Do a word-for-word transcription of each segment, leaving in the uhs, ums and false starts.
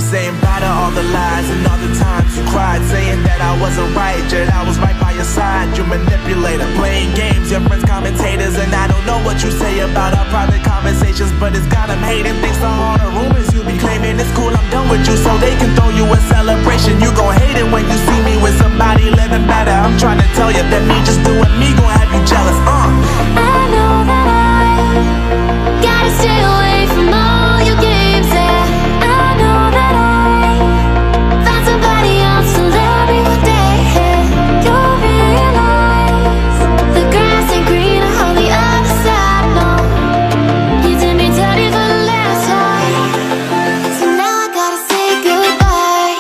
Saying bye to all the lies and all the times you cried, saying that I wasn't right, yet I was right by your side. You manipulator, playing games, your friends commentators, and I don't know what you say about our private conversations, but it's got 'em hating. Thanks to all the rumors you be claiming, it's cool, I'm done with you, so they can throw you a celebration. You gon' hate it when you see me with somebody living better. I'm trying to tell you that me just doing me gon' have you jealous. Uh. I know that I gotta stay away from all your games, yeah. I know that I found somebody else to love me one day, yeah. You'll realize the grass ain't greener on the other side, no. You did me dirty for the last time, so now I gotta say goodbye.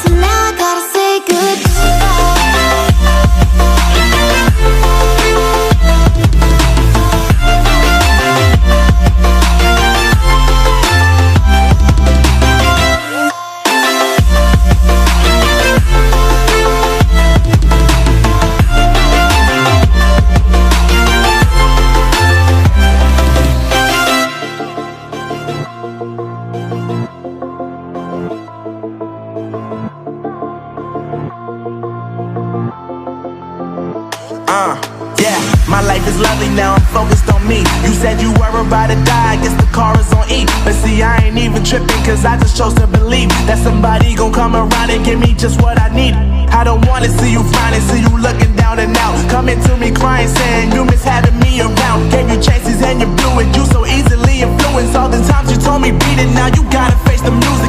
So now I gotta say goodbye. Uh, yeah, my life is lovely now, I'm focused on me. You said you were a ride or die, I guess the car is on E. But see, I ain't even tripping, 'cause I just chose to believe that somebody gon' come around and give me just what I need. I don't wanna see you frowning, see you looking down and out. Coming to me crying, saying you miss having me around. Gave you chances and you blew it. You so easily influenced. All the times you told me beat it, now you gotta face the music.